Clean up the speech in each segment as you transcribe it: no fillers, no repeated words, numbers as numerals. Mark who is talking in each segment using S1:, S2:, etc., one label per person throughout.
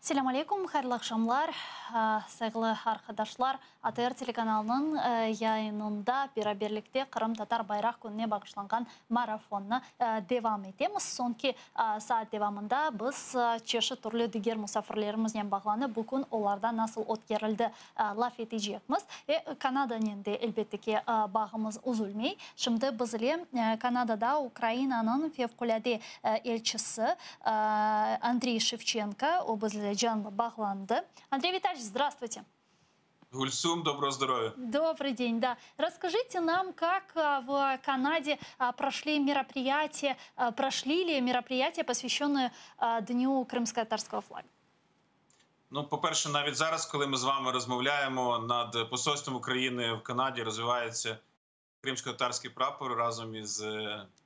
S1: Selâm aleyküm, hayırlı aqşamlar, sayğılı arqadaşlar. ATR telekanalınıñ yayınında beraberlikte Qırımtatar bayraq kününe bağışlanğan marafonnı devam etemiz. Soñki saat devamında biz çeşit türlü diger musafirlerimiznen bağlanıp, bu kün olarda nasıl ötkerildi laf etecekmiz. Ve Kanadanen de, elbette ki, bağımız üzülmey. Şimdi biz ile Kanadada Ukrainanıñ fevqulâde elçisi Andriy Şevçenko, o biz ile canlı bağlandı. Andrey Витальевич, здравствуйте.
S2: Гульсум, доброго здоровья.
S1: Добрый день, да. Расскажите нам, как в Канаде прошли мероприятия, прошли ли мероприятия, посвященные Дню крымско-татарского флага?
S2: Ну, по-перше, навіть зараз, коли ми з вами розмовляємо, над посольством України в Канаді розвивається кримсько-татарський прапор разом із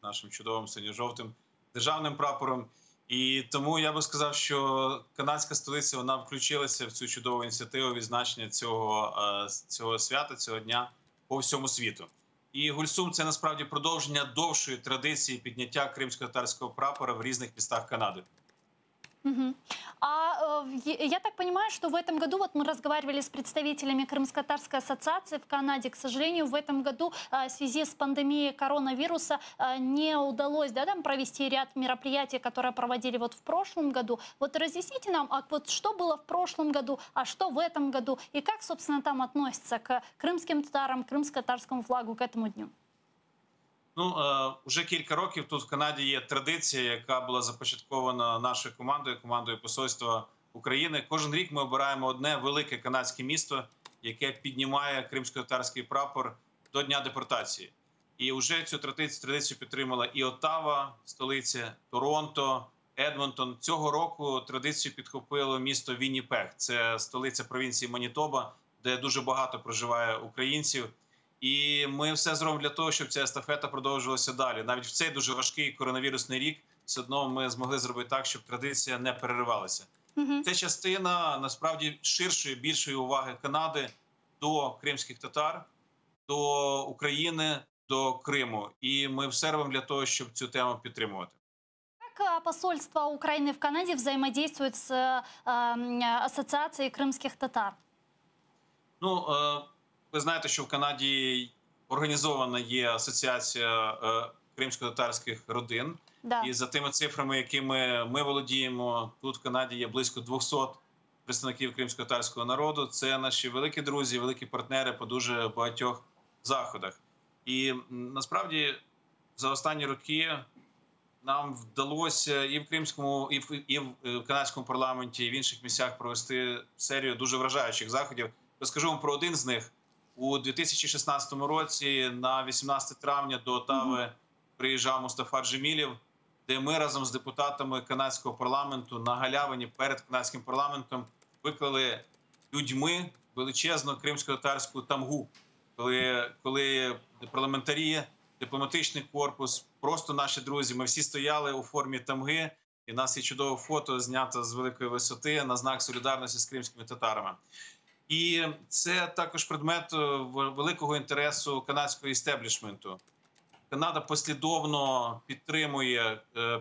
S2: нашим чудовим синьо-жовтим державним прапором. І тому я би сказав, що канадська столиця, вона включилася в цю чудову ініціативу відзначення цього свята, цього дня по всьому світу. І, Гульсум, це насправді продовження довшої традиції підняття кримсько-татарського прапора в різних містах Канади.
S1: Угу. А я так понимаю, что в этом году, вот мы разговаривали с представителями Крымско-Татарской ассоциации в Канаде, к сожалению, в этом году в связи с пандемией коронавируса не удалось, да, там провести ряд мероприятий, которые проводили вот в прошлом году. Вот разъясните нам, а вот что было в прошлом году, а что в этом году, и как, собственно, там относятся к крымским татарам, крымско-татарскому флагу, к этому дню?
S2: Ну, вже кілька років тут в Канаді є традиція, яка була започаткована нашою командою, командою посольства України. Кожен рік ми обираємо одне велике канадське місто, яке піднімає кримсько-татарський прапор до Дня депортації. І вже цю традицію підтримала і Оттава, столиця, Торонто, Едмонтон. Цього року традицію підхопило місто Вінніпег. Це столиця провінції Манітоба, де дуже багато проживає українців. І ми все зробимо для того, щоб ця естафета продовжувалася далі. Навіть в цей дуже важкий коронавірусний рік все одно ми змогли зробити так, щоб традиція не переривалася. Це частина, насправді, ширшої, більшої уваги Канади до кримських татар, до України, до Криму. І ми все робимо для того, щоб цю тему підтримувати.
S1: Как посольство Украины в Канаде взаимодействует с Ассоциацией крымских татар?
S2: Ну, ви знаєте, що в Канаді організована є асоціація кримсько-татарських родин. І за тими цифрами, якими ми володіємо, тут в Канаді є близько 200 представників кримсько-татарського народу. Це наші великі друзі, великі партнери по дуже багатьох заходах. І насправді за останні роки нам вдалося і в кримському, і в канадському парламенті, і в інших місцях провести серію дуже вражаючих заходів. Розкажу вам про один з них. У 2016 році на 18 травня до Оттави приїжджав Мустафа Джемілєв, де ми разом з депутатами канадського парламенту на галявині перед канадським парламентом виклали людьми величезну кримсько-татарську тамгу, коли парламентарі, дипломатичний корпус, просто наші друзі, ми всі стояли у формі тамги, і в нас є чудове фото, знято з великої висоти на знак солідарності з кримськими татарами. І це також предмет великого інтересу канадського істеблішменту. Канада послідовно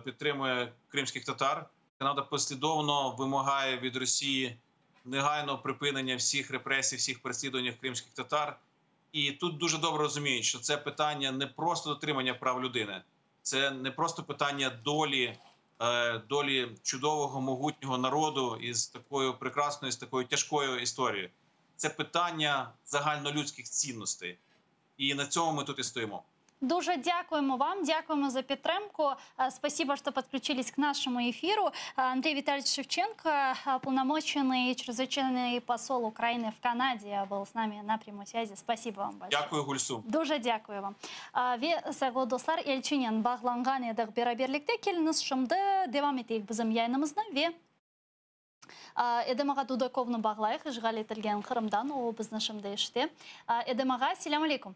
S2: підтримує кримських татар. Канада послідовно вимагає від Росії негайного припинення всіх репресій, всіх переслідувань кримських татар. І тут дуже добре розуміють, що це питання не просто дотримання прав людини, це не просто питання долі чудового, могутнього народу із такою прекрасною, з такою тяжкою історією. Це питання загальнолюдських цінностей. І на цьому ми тут і стоїмо.
S1: Дуже дякуємо вам, дякуємо за підтримку. Спасибо, что подключились к нашему эфиру. Андрей Витальевич Шевченко, полномоченный и чрезвычайный посол Украины в Канаде, был с нами на прямой связи. Спасибо вам большое.
S2: Дякую, Гульсум.
S1: Дуже дякую вам. Ve sayğılı dostlar, elçinen bağlanğan edik beraberlikte. Keliñiz şimdi devam eteyik bizim yayınımıznı ve Edem ağa Dudakovnı bağlayıq işğal etilgen Qırımdan, o bizni şimdi eşite. Edem ağa, selâm aleyküm.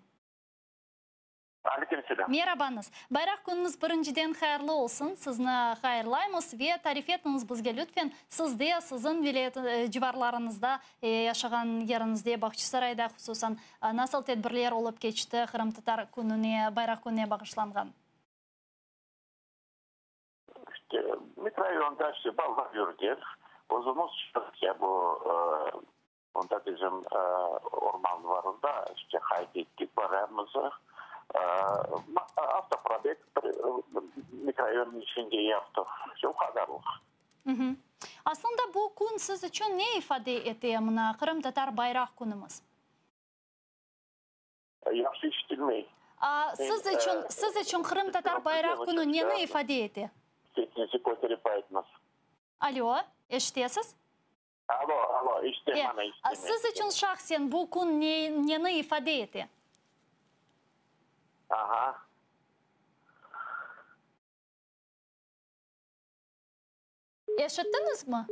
S3: Aleyküm selâm.
S1: Merabañız. Bayraq künüñiz birinciden hayırlı olsun. Sizni hayırlaymız ve tarif etiñiz bizge lütfen sizde, siziñ vilâyet civarlarıñızda, yaşağan yeriñizde, Bağçasarayda hususan nasıl tedbirler olıp keçti Qırımtatar kününe, bayraq kününe bağışlanğan?
S3: İşte mikrorayonda işte balalar yürgen. Özümiz çıqtıq ya bu onda bizim orman var onda, işte qayd ettik paramızı. Avtoprobeg bir mikrorayonnıñ içinde yaptıq. O qadarlıq.
S1: Aslında bu kün siz içün ne ifade ete, mına Qırımtatar bayraq künümiz?
S3: Yahşı işitilmey.
S1: Siz içün, siz içün Qırımtatar bayraq künü neni ifade ete?
S3: Sesinizi köterip aytıñız.
S1: Alo, eşitesiz?
S3: Alo, alo, eşitem, ana, eşitem.
S1: Siz içün şahsen bu kün neni ifade ete?
S3: Aha.
S1: Eşittiñizmi?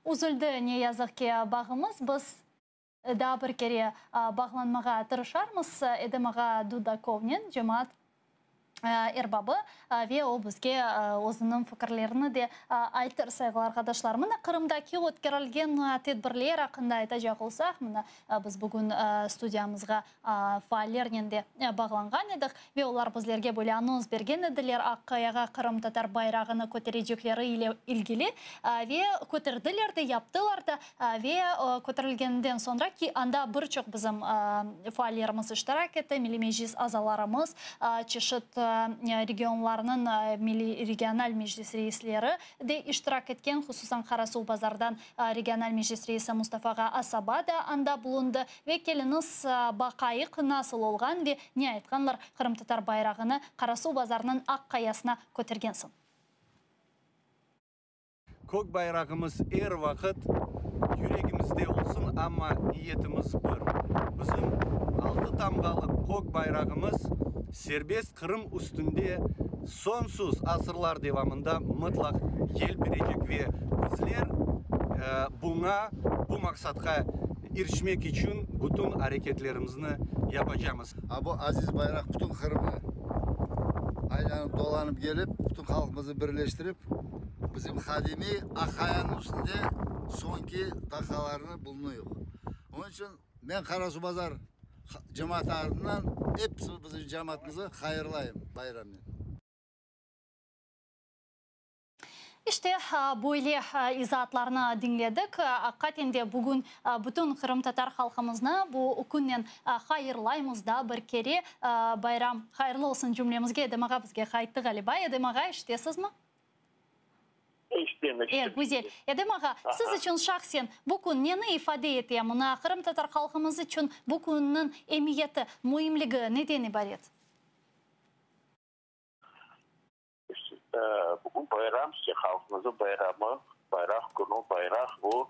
S1: Üzüldi, ne yazıq ki, bağımız. Biz daa bir kere bağlanmağa tırışarmız Edem ağa Dudakovnen, cemaat erbabı, ve o bizge özüniñ fikirlerini de aytır. Sayğılı arqadaşlar, mına Qırımdaki ötkerilgen tedbirler aqqında aytacaq olsaq, mına biz bugün studiyamızğa Faallernen de bağlanğan edik ve olar bizlerge böyle anons bergen ediler, Aq-Qayağa qırımtatar bayrağını köterecekleri ile ilgili. Ve köterdiler de, yaptılar da. Ve köterilgeninden soñra ki, anda bir çoq bizim faallerimiz iştirak etti, Milliy Meclis azalarımız, çeşit regionlarnıñ milliy regional meclis reisleri de iştirak etken, hususan Qarasuvbazardan regional meclis reisi Mustafa ağa Asaba da anda bulundı. Ve keliñiz, baqayıq, nasıl olğan ve ne aytqanlar qırımtatar bayrağını Qarasuvbazarnıñ Aq Qayasına kötergen soñ.
S4: Kök bayrağımız er vaqıt yüregimizde olsun, amma niyetimiz bir. Bizim altı tamğalı kök bayrağımız serbest Qırım üstünde soñsuz asırlar devamında mıtlaq yelpirecek ve bizler buña, bu maqsatqa irişmek içün bütün areketlerimizni yapacamız.
S5: A bu aziz bayraq bütün Qırımnı aylanıp dolanıp kelip, bütün halqımıznı birleştirip, bizim qadimiy Aq-Qayanıñ üstünde soñki daqiqalarını bulunuyıq. Onıñ içün men Qarasuvbazar cemaatı adından episi bizim cemaatımızı hayırlayım bayramnen.
S1: İşte, böyle izaatlarnı diñledik. Aqiqaten de bugün bütün qırımtatar halqımıznı bu künnen hayırlaymız daa bir kere. Bayram hayırlı olsun cümlemizge. Edem ağa bizge qayttı ğaliba. Edem ağa, eşitesizmi?
S3: Eşitem, eşitem.
S1: E, güzel. Edem ağa, siz içün şahsen bu kün neni ifade ete? Mına, qırımtatar halqımız içün bu künniñ emiyeti, müimligi neden ibaret?
S3: Bugün bayram, işte halqımıznıñ bayramı, bayraq künü, bayraq bu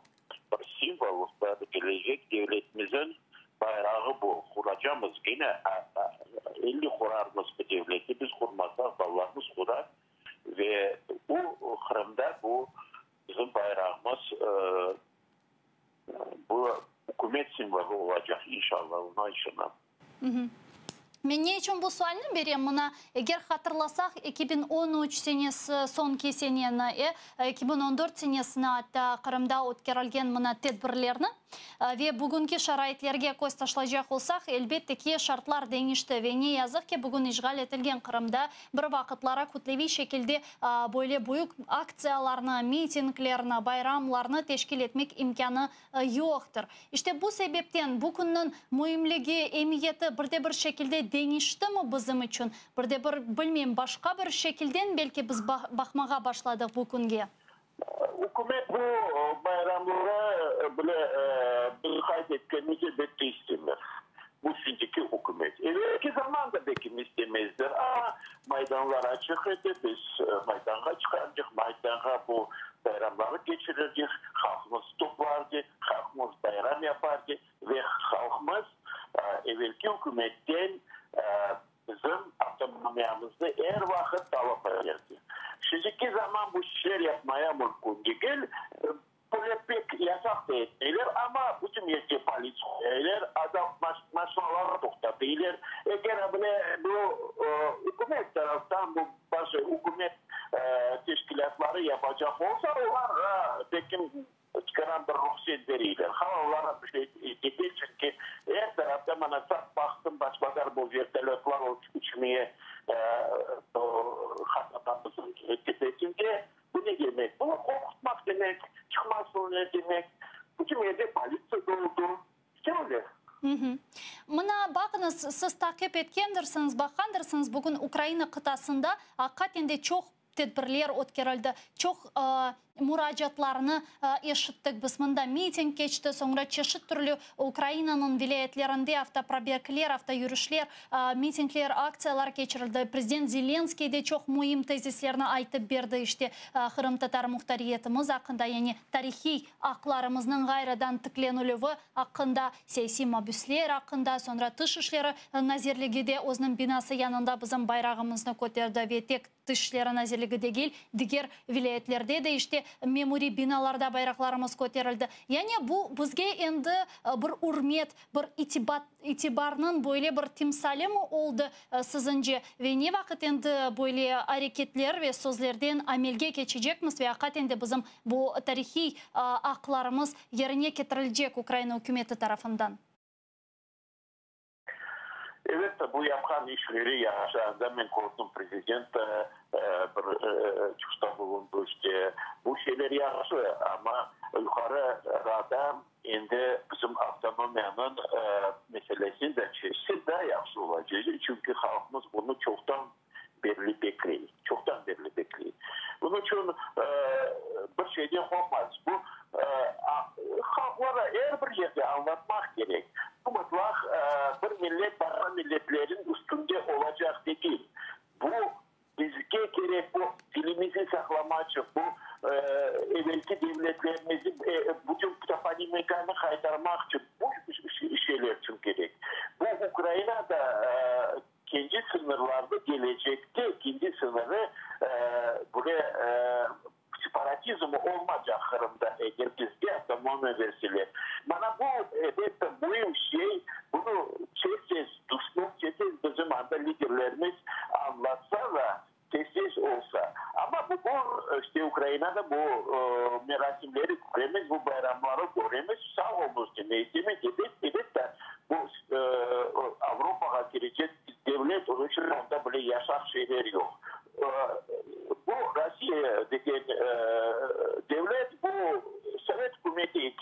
S3: bir simvol, kelecek devletimizniñ bayrağı bu, quracamız gene, elli qurarmız bu devletni, biz qurmasaq, balalarımız qurar ve bu Qırımda bu bizim bayrağımız bu ükümet simvolı olacaq, inşallah, oña işanam.
S1: Men ne içün bu sualni berem? Mına, eger hatırlasaq, 2013 senesi, soñki seneni, e, 2014 senesini atta Qırımda ötkerilgen mına tedbirlerni ve bugünki şaraitlerge köz taşlaycaq olsaq, elbette ki, şartlar deñişti ve ne yazıq ki, bugün işğal etilgen Qırımda bir vaqıtları kütleviy şekilde böyle büyük aktsiyalarnı, mitinglerni, bayramlarnı teşkil etmek imkânı yoqtır. İşte bu sebepten bu künniñ müimligi, emiyeti bir de bir şekilde deñiştimi bizim içün? Bir de bir, bilmeyim, başqa bir şekilden belki biz baqmağa başladıq bu künge?
S3: Ükümet bu bayramları bile biz qayd etkenimiz elbette istemez. Bu şimdiki ükümet. Evelki zaman da belki istemezler. A, maydanlar açıq edi, biz maydanğa çıqardıq, maydanğa bu bayramları keçirirdik, halqımız toplardı, halqımız bayram yapardı ve halqımız evelki ükümetten bizim avtonomiyamıznı er vaqıt talap ederdi. Şimdiki zaman bu işler yapmaya mümkün degil. Böyle pek yasaq da etmeyler, amma bütün yerge polis qoyaylar, adam maşinalarnı toqtatıylar. Eger bile bu ükümet taraftan bu başı ükümet teşkilâtları yapacaq olsa, olarğa belkim çıqaran bir ruhset beriyler. Hala olarğa bir şey degil, çünki er tarafta mana saq baqtım, başbazar bu vertolötlar uçmaya Hasatamızın tepesinde. Bu ne demek? Bu qorqutmaq. Çıqmasınlar demek. Bütün yerde politsiya doldu. İşte öyle.
S1: Mına, baqıñız, siz taqip etkendirsiñiz, baqqandırsıñız, bugün Ukraina qıtasında aqiqaten de çoq tedbirler ötkerildi, çoq muracaatlarnı eşittik biz. Mında miting keçti, soñra çeşit türlü Ukrainanıñ vilâyetlerinde avtoprobegler, avtoyürüşler, mitingler, aktsiyalar keçirildi. Prezident Zelenskıy de çoq müim tezislerni aytıp berdi, işte, qırımtatar muhtariyetimiz aqqında, yani tarihiy aqlarımıznıñ ğayrıdan tiklenilüvi aqqında, siyasiy mabüsler aqqında, soñra Tış işleri nazirligi de özüniñ binası yanında bizim bayrağımıznı köterdi ve tek Tış işleri nazirligi degil, diger vilâyetlerde de işte memuriy binalarda bayraqlarımız köterildi. Yani bu bizge endi bir ürmet, bir itibat, itibarnıñ böyle bir timsalimi oldı siziñce? Ve ne vaqıt endi böyle areketler ve sözlerden amelge keçecekmiz ve aqiqaten de bizim bu tarihiy aqlarımız yerine ketirilecek Ukraina ükümeti tarafından?
S3: Elbette, bu yapqan işleri yahşı. Anda men kördim, prezident bir çıqışta bulundı, işte, bu şeyler yahşı, amma Yuqarı Rada endi bizim avtonomiyanıñ meselesini de çezse, daa yahşı olacaq, çünki halqımız bunı çoqtan berli bekley, çoqtan berli bekley. Bunıñ içün bir şeyden qorqmaymız. Bu halqlara er bir yerde añlatmaq kerek, bu mıtlaq bir millet başqa milletlerniñ üstünde olacaq degil. Bu bizge kerek, bu tilimizni saqlamaq içün, bu evelki devletlerimizni, bütün toponimikanı qaytarmaq içün, bu şeyler içün kerek. Bu Ukrainada Kendi sıñırlarnı kelecekte kendi sıñırı böyle separatizm olmacaq Qırımda, eger bizge avtonomiya berseler. Mana bu, elbette, müim şey, bunı tez-tez düşünip, tez-tez bizim anda liderlerimiz añlatsa da, tez-tez olsa. Amma bugün, işte, Ukrainada bu merasimleri köremiz, bu bayramları köremiz, sağ olunız demek isteymiz. Ebet, elbette, bu Avropağa kirecek devlet, onıñ içün onda bile yasaq şeyler yoq. Bu Rossiya degen devlet, bu sovet ükümeti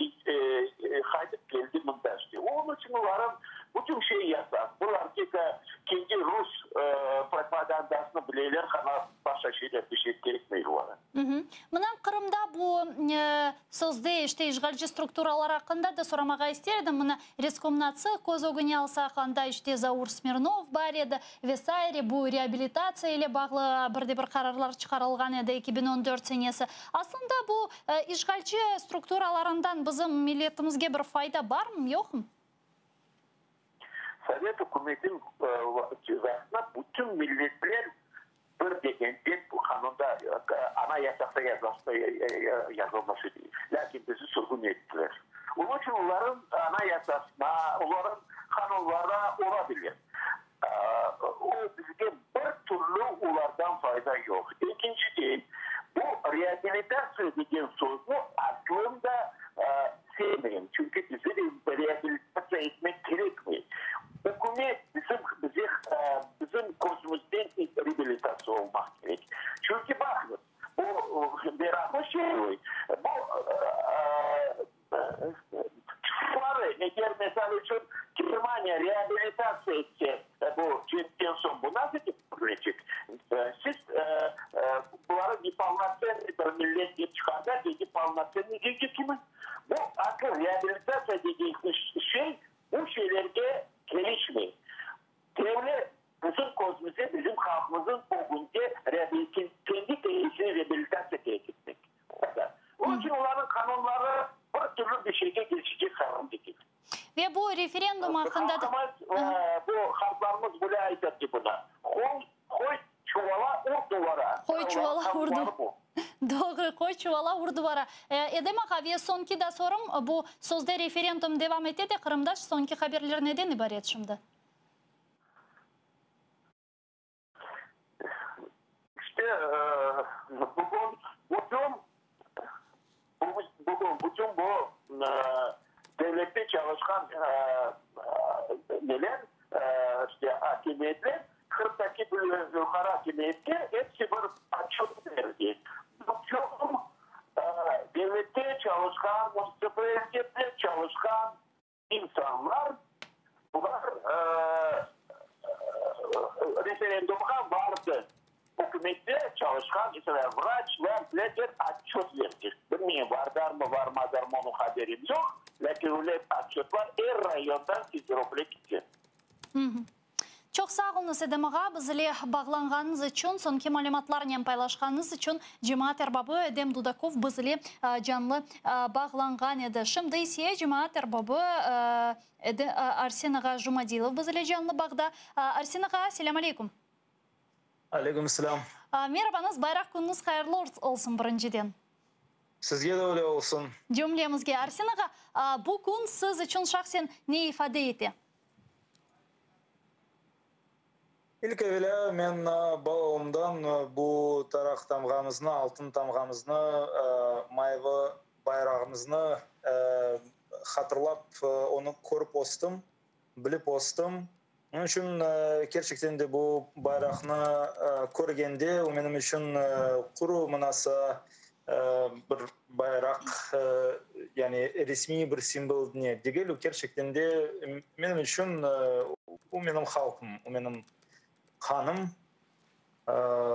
S3: qaytıp keldi mında işte. Onıñ içün olarnıñ bütün şey yasaq. Bular tek kendi rus propagandasını bileler, qana başqa şeyler bir şey kerekmey olara.
S1: Mına Qırımda bu sözde işte işğalci strukturalar aqqında da soramağa ister edim. Mına Reskomnatsı köz ögüne alsaq, anda işte Zaur Smirnov bar edi ve saire, bu reabilitatsiya ile bağlı bir de bir qararlar çıqarılğan edi 2014 senesi. Aslında bu işğalci strukturalarından bizim milletimizge bir fayda barmı, yoqmı?
S3: Sovet ükümetiniñ vaqtında bütün milletler bir degen dep bu qanunda, anayasada yazılmış edi. Lâkin bizi sürgün ettiler. Onıñ içün olarnıñ anayasasına, olarnıñ qanunlarına ola bile. O bizge bir türlü olardan fayda yoq. Ekinciden, bu reabilitatsiya degen sözni aslında sevmeyim, çünki bizi reabilitatsiya etmek kerekmey. Ükümet bizim, bize, bizim közümizden reabilitatsiya olmaq kerek. Çünki baqıñız, bu meraqlı şey, bu Çıqışları, eger, misal içün, Germaniya reabilitatsiya etse bu cenkten soñ, bu nasıl etip Siz buları nepolnotsenniy bir millet dep çıqarda, ve nepolnotsenniy degil kimi? Bu asıl reabilitatsiya degen şey bu şeylerge kelişmey. Devlet bizim közümizde, bizim halqımıznıñ ögünde kendi kendisini reabilitatsiya kerek etmek. O qadar. Onıñ içün olarnıñ qanunları bir türlü bir şeyge kelişecek qanun degil.
S1: Ve bu referendum aqqında da.
S3: Halqımız, bu halqlarımız böyle ayta ki buna, Qoy, qoy çuvala ur duvara.
S1: Qoy çuvala ur duvara. Doğru, qoy çuvala ur duvara. Edem ağa, ve soñki da sorum, bu sözde referendum devam ete de, Qırımda soñki haberler neden ibaret şimdi?
S3: İşte, bugün bütün, bugün bütün bu devlette çalışqan neler, işte, akimiyetler, Qırımdaki yuqarı akimiyetke episi bir otçöt berdi. Bütün devlette. Ükümette çalışqan, munitsipalitetde çalışqan insanlar, bular referendumğa bardı. Ükümette çalışqan insanlar, vraçlar, bilâder otçöt berdi. Bilmeyim, vardarmı, varmazarmı, onıñ haberim yoq, lâkin öyle otçötlar er rayondan Simferopolge ketken.
S1: Çoq sağ oluñız, Edem ağa, biz ile bağlanğanıñız içün, soñki malümatlarnen paylaşqanıñız içün. Cemaat erbabı Edem Dudakov biz ile canlı bağlanğan edi. Şimdi ise cemaat erbabı Arsen ağa Jumadilov biz ile canlı bağda. Arsen ağa, selâm aleyküm.
S6: Aleyküm selâm.
S1: Merabañız, bayraq künüñiz hayırlı olsun birinciden.
S6: Sizge de öyle olsun.
S1: Cümlemizge. Arsen ağa, bu kün siz içün şahsen ne ifade ete?
S6: İlk evelâ men balalığımdan bu taraq tamğamıznı, altın tamğamıznı, mayvı bayrağımıznı hatırlap, onı körip östim, bilip östim. Onıñ içün kerçekten de bu bayraqnı körgende, o menim içün quru mınasa bir bayraq, yani resmiy bir simvol ne degil, o kerçekten de menim içün o menim halqım, o menim qanım,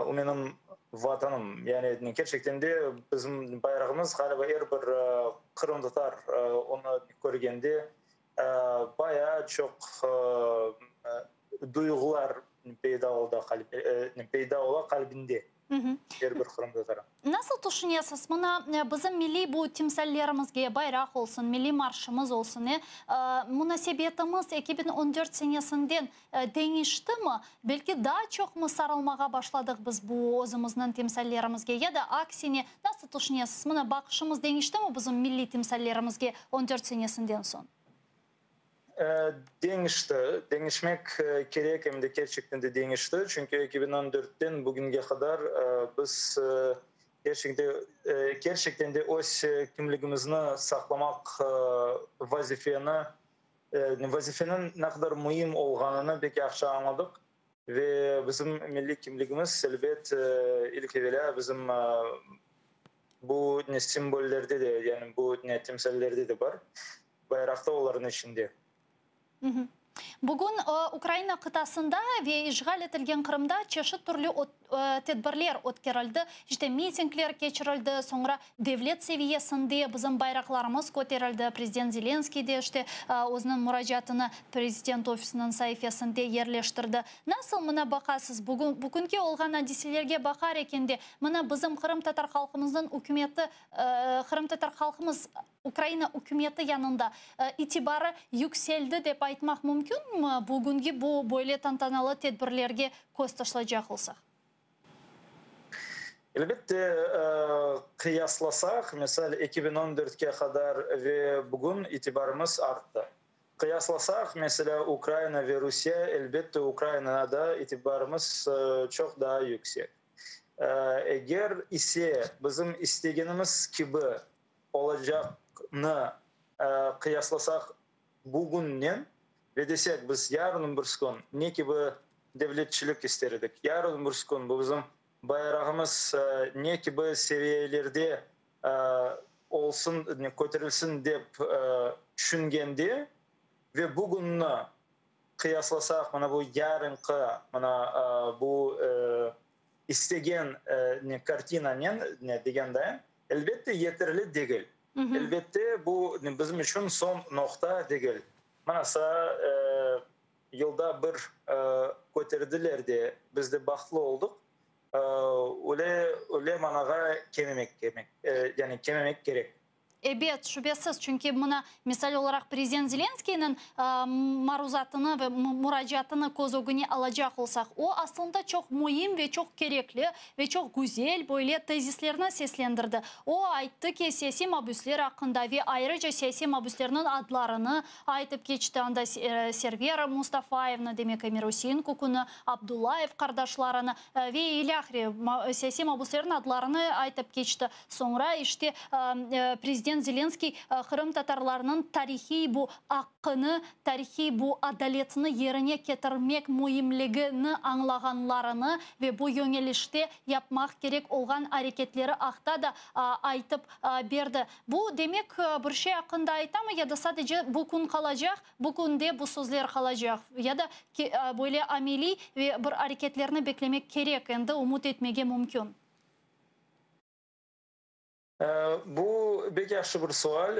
S6: o menim Vatanım. Yani kerçekten de bizim bayrağımız, ğaliba, er bir qırımtatar onı körgende Bayağı çoq duyğular peyda oldı, peyda ola qalbinde er bir qırımtatarın.
S1: Nasıl tüşünesiz, mına bizim milliy bu timsallerimizge, bayraq olsun, milliy marşımız olsun, munasebetimiz 2014 senesinden deñiştimi? Belki daa çoqmı sarılmağa başladıq biz bu özümizniñ timsallerimizge ya da aksine, nasıl tüşünesiz, mına baqışımız deñiştimi bizim milliy timsallerimizge 14 senesinden soñ?
S6: Deñişti, deñişmek kerek, em de kerçekten de deñişti, çünki 2014-ten bugünge qadar biz kerçekten de öz kimligimizni saqlamaq vazifeni Vazifeniñ ne qadar müim olğanını pek yahşı añladıq ve bizim milliy kimligimiz, elbet, ilk evelâ bizim bu ne simvollerde de, yani bu ne timsallerde de bar, bayraq da olarnıñ içinde.
S1: Bugün Ukraina qıtasında ve işğal etilgen Qırımda çeşit türlü tedbirler ötkerildi, işte mitingler keçirildi, soñra devlet seviyesinde bizim bayraqlarımız köterildi, prezident Zelenskıy de işte özüniñ muracaatını prezident ofisiniñ saifesinde yerleştirdi. Nasıl mına baqasız, bugün bugünki olğan adiselerge baqar ekende, mına bizim qırımtatar halqımıznıñ ükümeti, qırımtatar halqımız Ukraina ükümeti yanında itibarı yükseldi dep aytmaq mümkünmi, bugünki bu böyle tantanalı tedbirlerge köz taşlaycaq olsaq?
S6: Elbette, qıyaslasaq, misal, 2014-ke qadar ve bugün itibarımız arttı. Qıyaslasaq, meselâ, Ukraina ve Rusiye, elbette, Ukrainada itibarımız çoq daa yüksek. Eger ise bizim istegenimiz kibi olacaqnı qıyaslasaq bugünnen ve desek, biz yarın birsi kün ne kibi devletçilik ister edik, yarın birsi kün bu bizim bayrağımız ne kibi seviyelerde olsun, köterilsin dep tüşüngende ve bugünni qıyaslasaq, mına bu yarınqı, mına bu istegen kartinanen, degende, elbette, yeterli degil. Elbette, bu bizim içün soñ noqta degil. Manasa, yılda bir köterdiler de, biz de bahtlı oldıq. Öyle, öyle manağa kelmemek kerek, yani kelmemek kerek.
S1: Ebet, şübesiz, çünki mına, misal olaraq, prezident Zelenskıynıñ maruzatını ve muracaatını köz ögüne alacaq olsaq, o, aslında çoq müim ve çoq kerekli ve çoq güzel böyle tezislerni seslendirdi. O, ayttı ki, siyasiy mabüsler aqqında ve ayrıca siyasiy mabüslerniñ adlarını aytıp keçti, anda Server Mustafayevni, demek, Emir-Üsein Kukunı, Abdullayev qardaşlarını ve ilâhre siyasiy mabüslerniñ adlarını aytıp keçti. Soñra, işte, prezident. Prezident Zelenskıy qırımtatarlarnıñ tarihiy bu aqqını, tarihiy bu adaletni yerine ketirmek müimligini añlağanlarını ve bu yöñelişte yapmaq kerek olğan areketleri aqta da aytıp berdi. Bu, demek, bir şey aqqında aytamı ya da sadece bu kün qalacaq, bu künde bu sözler qalacaq ya da böyle ameliy ve bir areketlerni beklemek kerek, endi ümüt etmege mümkün?
S6: Bu pek yahşı bir sual.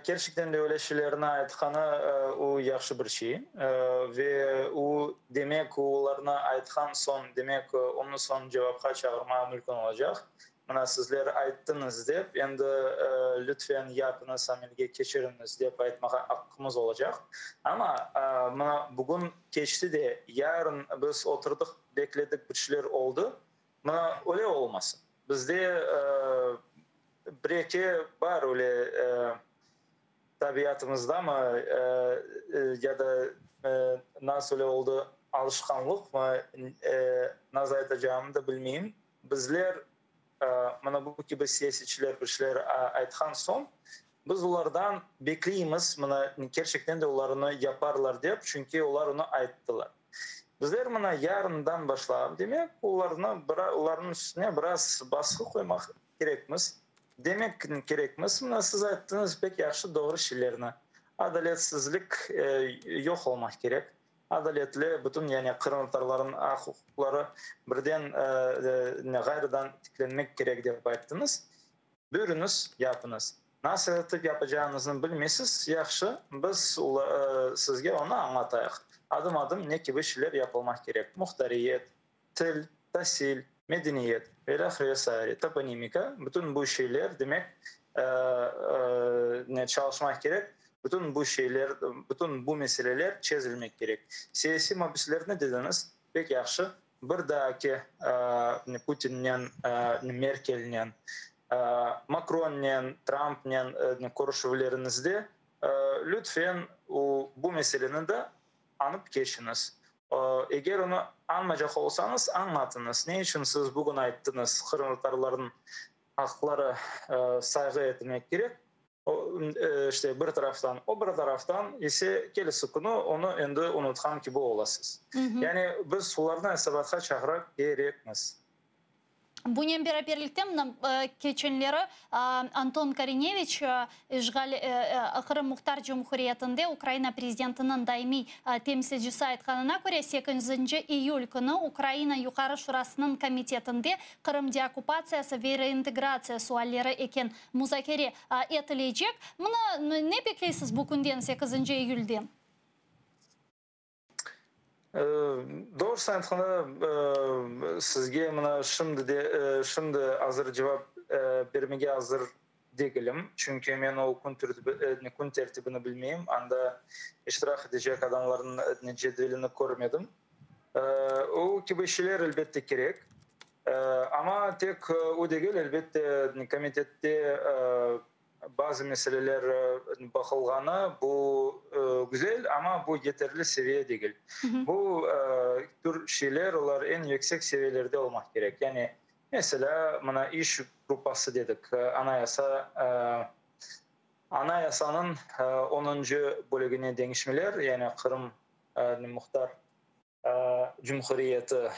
S6: Kerçekten de öyle şeylerni aytqanı o yahşı bir şey. Ve o, demek, olarnı aytqan soñ, demek, onı soñ cevapqa çağırmağa mümkün olacaq. Mına sizler ayttıñız dep, endi lütfen yapıñız, amelge keçiriñiz dep aytmağa aqqımız olacaq. Amma mına bugün keçti de, yarın biz oturdıq, bekledik, bir şeyler oldı. Mına öyle olmasın. Bizde bir-eki bar öyle tabiatımızdamı ya da nasıl öyle oldı, alışqanlıqmı, nasıl aytacağımnı da bilmeyim. Bizler mına bu kibi siyasetçiler bir şeyler aytqan soñ, biz olardan bekleymiz, mına kerçekten de olar onı yaparlar dep, çünki olar onı ayttılar. Bizler mına yarından başlap, demek, olarnı, olarnıñ üstüne biraz basqı qoymaq kerekmiz, demek kerekmiz, mına siz ayttıñız pek yahşı, doğru şeylerni, adaletsizlik yoq olmaq kerek, adaletli bütün, yani qırımtatarlarnıñ aq-uquqları birden ğayrıdan tiklenmek kerek dep ayttıñız. Buyurıñız, yapıñız. Nasıl etip yapacağıñıznı bilmeysiz, yahşı, biz sizge onı añlatayıq. Adım-adım ne kibi şeyler yapılmaq kerek, muhtariyet, til, tasil, medeniyet ve ilâhre ve saire, toponimika, bütün bu şeyler, demek, çalışmaq kerek, bütün bu şeyler, bütün bu meseleler çezilmek kerek. Siyasiy mabüslerni dediñiz, pek yahşı, Bir daaki Putinnen, Merkelnen, Makronnen, Trampnen körüşüvleriñizde lütfen bu meseleni de añıp keçiñiz. Eger onı añmaycaq olsañız, añlatıñız, ne içün siz bugün ayttıñız, qırımtatarlarnıñ aqları sayğı etilmek kerek, İşte, bir taraftan, o bir taraftan ise kelesi künü onı endi unutqan kibi olasız. Yani biz olarnı esabatqa çağıra kerekmiz.
S1: Bunen beraberlikte mına keçenleri Anton Korineviç işğal Qırım Muhtar Cumhuriyetinde Ukraina prezidentiniñ daimiy temsilcisi aytqanına köre, sekizinci iyül künü Ukraina Yuqarı Şurasınıñ komitetinde Qırım deokkupatsiyası ve reintegratsiya sualleri eken muzakere etilecek. Mına, ne bekleysiz bu künden, sekizinci iyülden?
S6: Doğrusını aytqanda, sizge mına şimdi de, şimdi azır cevap bermege azır degilim. Çünki men o kün tertibini bilmeyim, anda iştirak etecek adamlarnıñ cedvelini körmedim. O kibi şeyler, elbette, kerek. Amma tek o degil, elbette, komitette bazı meseleler baqılğanı, bu güzel, amma bu yeterli seviye degil. Bu tür şeyler, olar eñ yüksek seviyelerde olmaq kerek. Yani, meselâ, mına iş gruppası dedik, anayasa, anayasanıñ onuncı bölügine deñişmeler, yani Qırım Muhtar Cumhuriyeti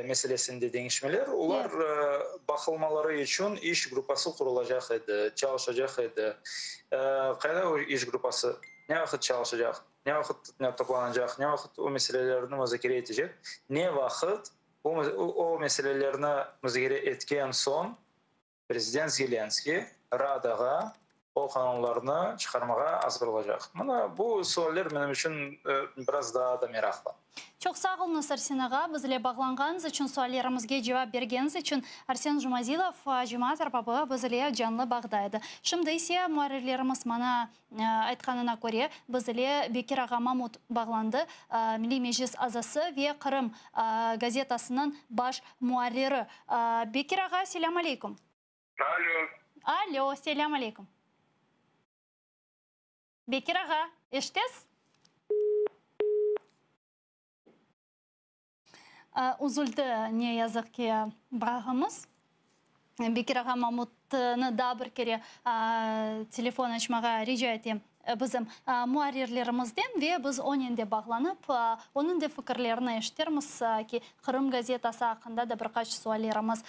S6: meselesinde deñişmeler, olar baqılmaları içün iş gruppası qurulacaq edi, çalışacaq edi. Qayda o iş gruppası? Ne vaqıt çalışacaq? Ne vaqıt toplanacaq? Ne vaqıt o meselelerni muzakere etecek? Ne vaqıt o meselelerni muzakere etken soñ Prezident Zelenskıy Radağa o qanunlarnı çıqarmağa azır olacaq? Mına bu sualler menim içün biraz daa da meraqlı.
S1: Çoq sağ oluñız, Arsen ağa, biz ile bağlanğanıñız içün, suallerimizge cevap bergeniñiz içün. Arsen Jumazilov, cemaat erbabı, biz ile canlı bağda edi. Şimdi ise muarrirlerimiz maña aytqanına köre, biz ile Bekir ağa Mamut bağlandı, Milliy Meclis azası ve Qırım gazetasınıñ baş muarriri. Bekir ağa, selâm aleyküm.
S7: Alo.
S1: Alo, selâm aleyküm. Bekir ağa, eşitesiz? Üzüldi, ne yazıq ki, bağımız. Bekir ağa Mamut. Mamutnı daa bir kere telefon açmağa rica etem bizim muarrirlerimizden ve biz onen de bağlanıp, onıñ de fikirlerini eşitermiz ki, Qırım gazetası aqqında da bir qaç suallerimiz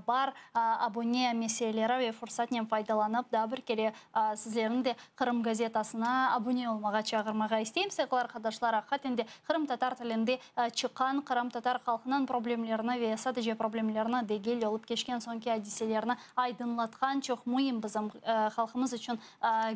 S1: bar, abune meseleleri ve fursatnen faydalanıp, daa bir kere sizlerni de Qırım gazetasına abune olmağa çağırmağa isteyim. Sayğılı arqadaşlar, aqiqaten de qırımtatar tilinde çıqqan qırımtatar halqınıñ problemlerini ve sadece problemlerini degil, olıp keçken soñki adiselerni aydınlatqan çoq müim bizim halqımız içün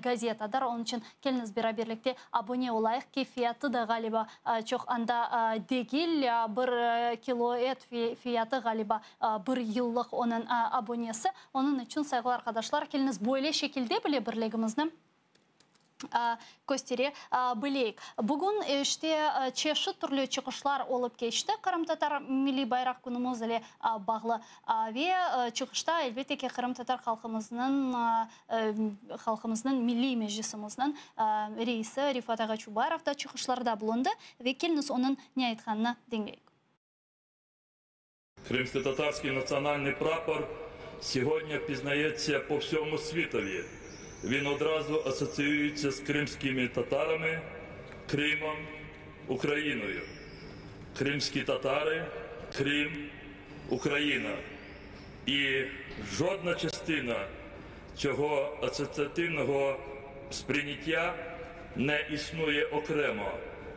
S1: gazetadır. Onıñ içün keliñiz beraberlikte abune olayıq ki, fiyatı da ğaliba çoq anda degil, bir kilo et fiyatı ğaliba bir yıllıq onıñ abunesi. Onıñ içün, sayğılı arqadaşlar, keliñiz böyle şekilde bile birligimizni köstere bileyik. Bugün işte çeşit türlü çıqışlar olıp keçti Qırımtatar Milliy Bayraq Künümiz ile bağlı. Ve çıqışta, elbette ki, qırımtatar halqımıznıñ, halqımıznıñ Milliy Meclisimizniñ reisi Refat ağa Çubarov da çıqışlarda bulundı. Ve keliñiz onıñ ne aytqanını diñleyik.
S7: Krımськотатарський національний прапор сьогодні впізнається по всьому світові. Він одразу асоціюється з кримськими татарами, Кримом, Україною. Кримські татари, Крим, Україна. І жодна частина цього асоціативного сприйняття не існує окремо,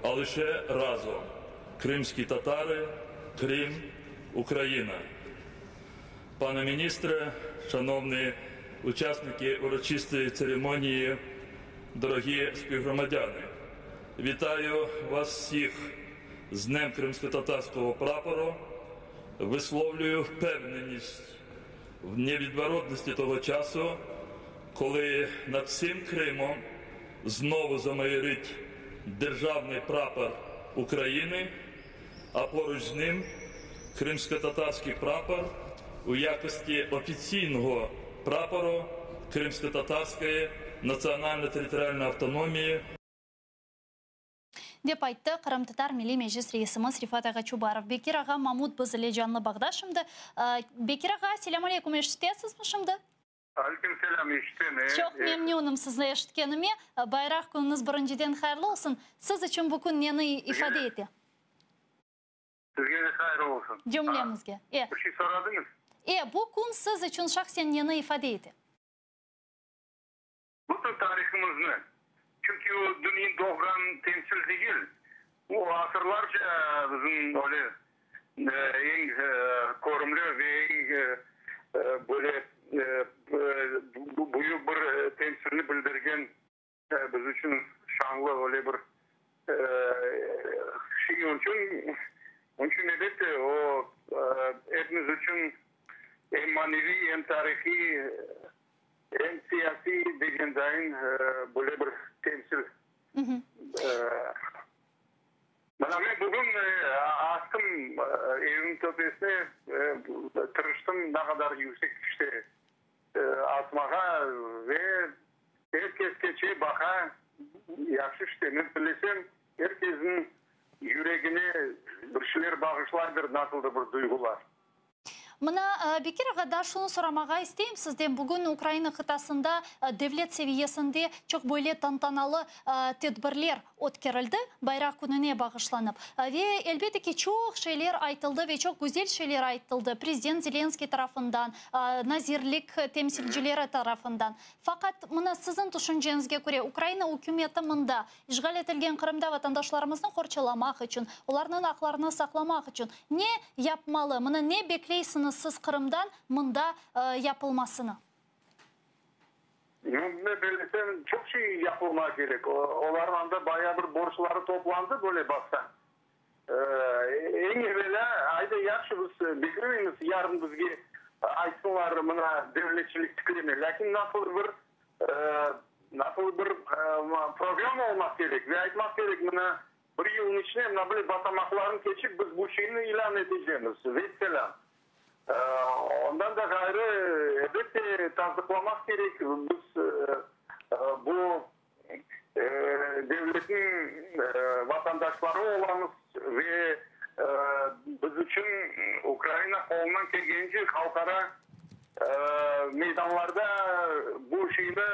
S7: а лише разом. Кримські татари, Крим, Україна. Пане міністре, шановні учасники урочистої церемонії, дорогі співгромадяни, вітаю вас всіх з Днем кримськотатарського прапору, висловлюю впевненість в невідворотності того часу, коли над всім Кримом знову замайорить державний прапор України, а поруч з ним кримськотатарський прапор у якості офіційного прапору Кримськотатарської національно-територіальної автономії.
S1: Dep ayttı Qırımtatar Milliy Meclis reisimiz Refat ağa Çubarov. Bekir ağa Mamut biz ile canlı bağda şimdi. Bekir ağa, selâm aleyküm, eşitesizmi şimdi?
S8: Aleyküm selâm, eşitem, e.
S1: Çoq memnünim sizni eşitkenime. Bayraq künüñiz birinciden hayırlı olsun. Siz içün bu kün neni ifade ete?
S8: Sizge de hayır olsun.
S1: Cümlemizge. E.
S8: Bir şey soradıñız?
S1: E, bu kün siz içün şahsen neni ifade ete?
S8: Bütün tarihımıznı. Çünki o dünyi doğğan temsil degil. O asırlarca bizim öyle eñ körümli ve eñ böyle büyük bir temsilni bildirgen biz içün şanlı öyle bir şey. Onıñ içün, onıñ içün elbette o epimiz içün em maneviy, em tarihiy Em siyasiy degen dayın böyle bir temsil. Mına men bugün astım evimniñ töpesine, tırıştım ne qadar yüksek işte asmağa ve er kes keçe, baqa, yahşı işte. Men bilesem, er kesniñ yüregine bir şeyler bağışlaydır nasıldır bir duyğular.
S1: Mına, Bekir ağa, daa şunı soramağa isteyim sizden, bugün Ukraina qıtasında devlet seviyesinde çoq böyle tantanalı tedbirler ötkerildi, Bayraq kününe bağışlanıp. Ve, elbette ki, çoq şeyler aytıldı ve çoq güzel şeyler aytıldı prezident Zelenskıy tarafından, nazirlik temsilcileri tarafından. Faqat, mına, siziñ tüşünceñizge köre, Ukraina ükümeti mında, İşğal etilgen Qırımda vatandaşlarımıznı qorçalamaq içün, olarnıñ aqlarını saqlamaq içün ne yapmalı? Mına ne bekleysiñiz siz Qırımdan mında yapılmasını?
S8: Men bellesem, çoq şey yapılmaq kerek. Olarnıñ anda bayağı bir borcları toplandı, böyle baqsañ. Eñ evelâ, ayda yahşı biz beklemeymiz, yarın bizge aytsınlar, mına devletçilik tikleme. Lâkin nasıldır bir Nasıl bir programma olmaq kerek ve aytmaq kerek, mına, bir yılnıñ içinde mına böyle basamaqlarnı keçip biz bu şeyni ilân etecemiz, vesselâm. Ondan da ğayrı, elbette, tasdıqlamaq kerek, biz bu devletniñ vatandaşları olamız ve biz içün Ukraina qolundan kelgence halqara. meydanlarda bu şeyni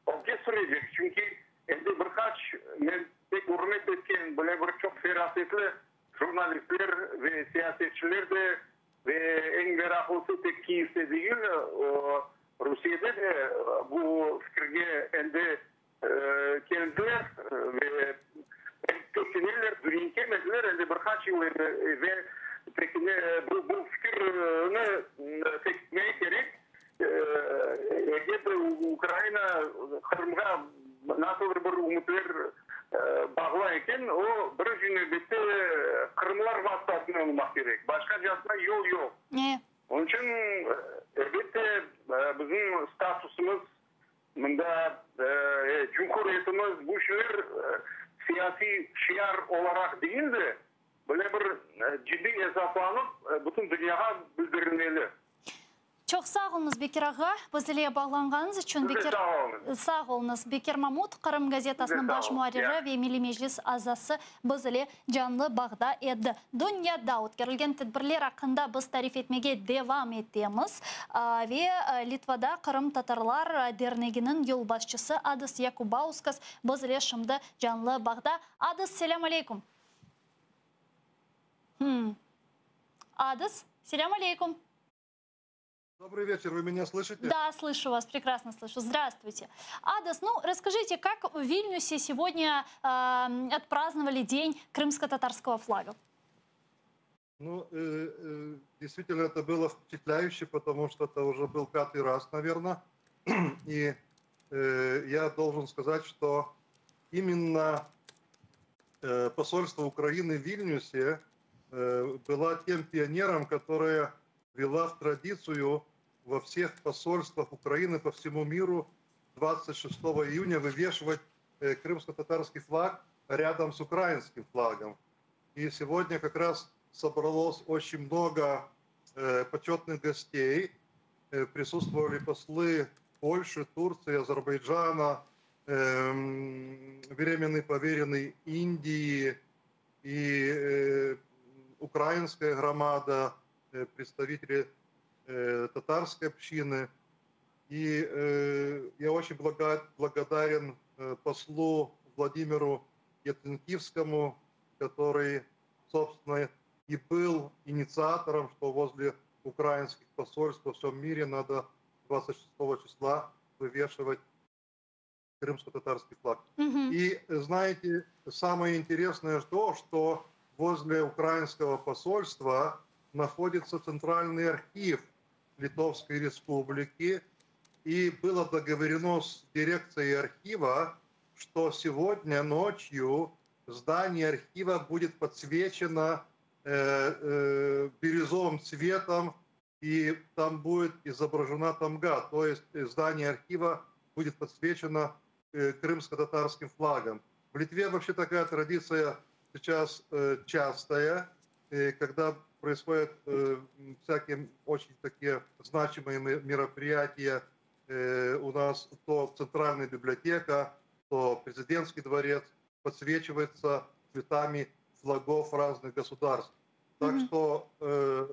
S8: ögge sürecek. Çünki endi bir qaç, men pek ürmet etken, böyle bir çoq ferasetli jurnalistler ve siyasetçiler de, ve eñ meraqlısı tek Kiyevde degil, Rusiyede de bu fikirge endi keldiler ve pekineler, dürin kelmediler, endi bir qaç yıl evel pekine, bu fikirni pekitmege kerek. Eger de Ukraina Qırımğa nasıldır bir ümütler bağlay eken, o, birinci nevbette qırımlar vastasınen olmaq kerek, başqacasına yol yoq. Onıñ içün, elbette, bizim statusımız mında, cumhuriyetimiz, bu şeyler siyasiy şiar olaraq degil de, böyle bir ciddiy esaslanıp, bütün dünyağa bildirilmeli.
S1: Çoq sağ oluñız, Bekir ağa, biz ile bağlanğanıñız içün.
S8: Siz de sağ oluñız.
S1: Sağ oluñız. Bekir Mamut, Qırım gazetasınıñ baş muarriri ve Milliy Meclis azası biz ile canlı bağda edi. Dünyada ötkerilgen tedbirler aqqında biz tarif etmege devam etemiz. Ve Litvada Qırımtatarlar derneginiñ yolbaşçısı Adas Yakubauskas biz ile şimdi canlı bağda. Adas, selâm aleyküm. Adas, selâm aleyküm.
S9: Добрый вечер, вы меня слышите?
S1: Да, слышу вас, прекрасно слышу. Здравствуйте. Адас, ну расскажите, как в Вильнюсе сегодня э, отпраздновали День крымско-татарского флага?
S9: Ну, э, э, действительно, это было впечатляюще, потому что это уже был пятый раз, наверное. И э, я должен сказать, что именно э, посольство Украины в Вильнюсе э, была тем пионером, которое ввела в традицию во всех посольствах Украины по всему миру 26 июня вывешивать э, крымско-татарский флаг рядом с украинским флагом. И сегодня как раз собралось очень много э, почетных гостей. Э, присутствовали послы Польши, Турции, Азербайджана, эм, временный поверенный Индии и украинская громада, представители татарской общины. И я очень благодарен послу Владимиру Яценкивскому, который, собственно, и был инициатором, что возле украинских посольств во всем мире надо 26 числа вывешивать крымско-татарский флаг. Угу. И знаете, самое интересное то, что возле украинского посольства находится центральный архив Литовской Республики, и было договорено с дирекцией архива, что сегодня ночью здание архива будет подсвечено э, э, бирюзовым цветом, и там будет изображена тамга, то есть здание архива будет подсвечено э, крымско-татарским флагом. В Литве вообще такая традиция сейчас э, частая, э, когда происходят э, всякие очень такие значимые мероприятия э, у нас, то Центральная библиотека, то президентский дворец подсвечивается цветами флагов разных государств. Так mm-hmm. что э,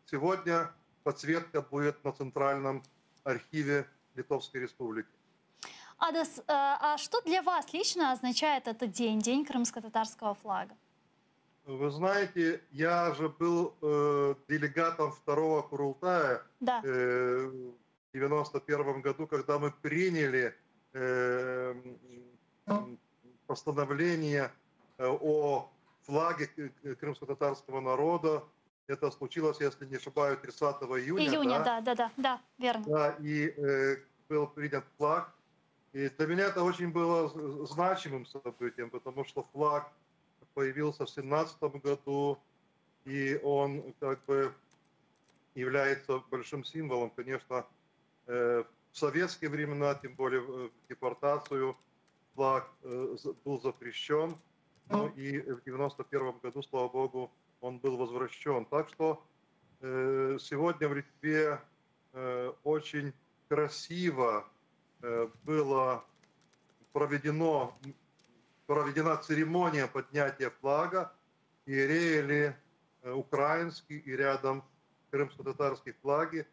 S9: сегодня подсветка будет на Центральном архиве Литовской Республики.
S1: Адас, а что для вас лично означает этот день, День крымско-татарского флага?
S9: Вы знаете, я же был э, делегатом второго Курултая
S1: да.
S9: э, в 91 году, когда мы приняли э, постановление э, о флаге крымско-татарского народа. Это случилось, если не ошибаюсь, 30 июня.
S1: Июня, да, да, да, да, да верно.
S9: Да, и э, был принят флаг. И для меня это очень было значимым событием, потому что флаг появился в 17 году, и он как бы является большим символом, конечно, э, в советские времена, тем более в депортацию, флаг э, был запрещен, ну и в 91 году, слава богу, он был возвращен. Так что э, сегодня в Литве очень красиво было проведено, проведена церемония поднятия флага, и реяли украинский и рядом крымско-татарские флаги.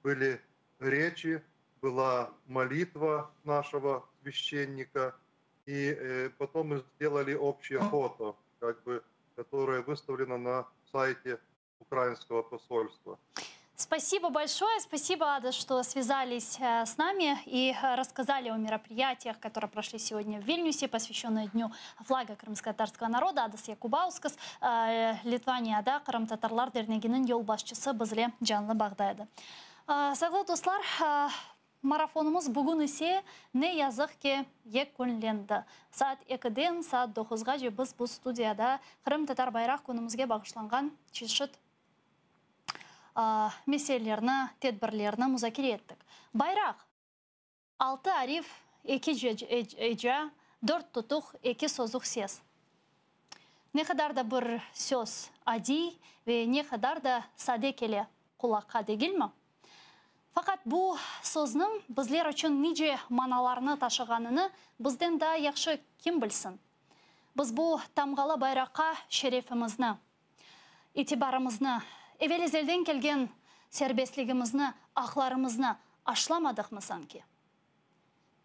S9: Были речи, была молитва нашего священника, и э, потом мы сделали общее фото, как бы, которое выставлено на сайте украинского посольства.
S1: Спасибо большое, спасибо, Ада, что связались э, с нами и э, рассказали о мероприятиях, которые прошли сегодня в Вильнюсе, посвященные Дню флага крымско-татарского народа. Адас Якубаускас, э, Litvaniyada Qırımtatarlar Derneginiñ yolbaşçısı bizle canlı bağda edi. Sayğılı dostlar, marafonımız bugün ise ne yazıq ki yekünlendi. Saat 2-den saat 9-ğace biz bu studiyada Qırımtatar bayraq künümizge bağışlanğan çeşit meselelerni, tedbirlerni muzakere ettik. Bayraq, altı arif, eki eca, dört tutuq, eki sozuq ses. Ne qadar da bir söz adiy ve ne qadar da sade kele qulaqqa, degilmi? Faqat bu sözniñ bizler içün nice manalarnı taşığanını bizden daa yahşı kim bilsin? Biz bu tamğalı bayraqqa şerefimizni, itibarımıznı, evel-ezelden kelgen serbestligimizni, aqlarımıznı aşlamadıqmı sanki?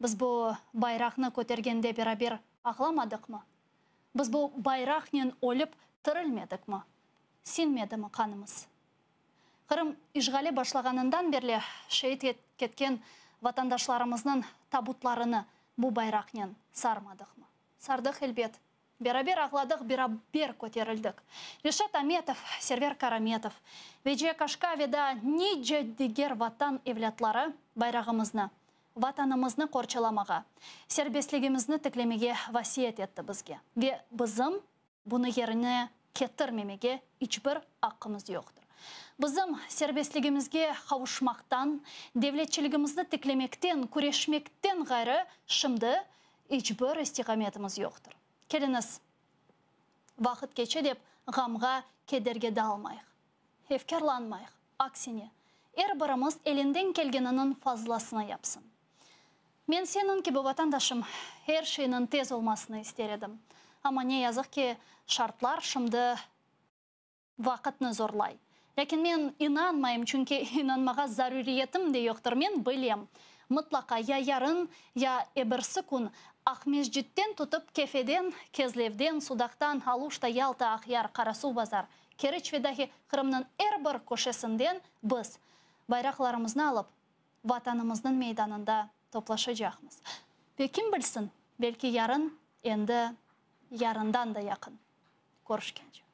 S1: Biz bu bayraqnı kötergende beraber ağlamadıqmı? Biz bu bayraqnen ölip tirilmedikmi? Siñmedimi qanımız? Qırım işğali başlağanından berli şeit ketken vatandaşlarımıznıñ tabutlarını bu bayraqnen sarmadıqmı? Sardıq elbet. Beraber ağladıq, beraber köterildik. Reşat Ametov, Server Karametov, Veciye Kaşka ve daa nice diger vatan evlâtları bayrağımıznı, Vatanımıznı qorçalamağa, serbestligimizni tiklemege vasiyet etti bizge ve bizim bunı yerine ketirmemege iç bir aqqımız yoqtır. Bizim serbestligimizge qavuşmaqtan, devletçiligimizni tiklemekten, küreşmekten ğayrı şimdi iç bir istiqametimiz yoqtır. Keliñiz, vaqıt keçe dep ğamğa, kederge dalmayıq, efkârlanmayıq, aksine, er birimiz elinden kelgeniniñ fazlasını yapsın. Men seniñ kibi, vatandaşım, er şeyniñ tez olmasını ister edim. Amma ne yazıq ki, şartlar şimdi vaqıtnı zorlay. Lâkin men inanmayım, çünki inanmağa zaruriyetim de yoqtır. Men bilem, mıtlaqa ya yarın, ya ebirsi kün Aqmescitten tutıp Kefeden, Kezlevden, Sudaqtan, Aluşta, Yalta, Aqyar, Qarasuvbazar, Keriç ve dahi Qırımnıñ er bir köşesinden biz bayraqlarımıznı alıp, Vatanımıznıñ meydanında toplaşacaqmız. Ve kim bilsin, belki yarın endi yarından da yaqın. Körüşkence.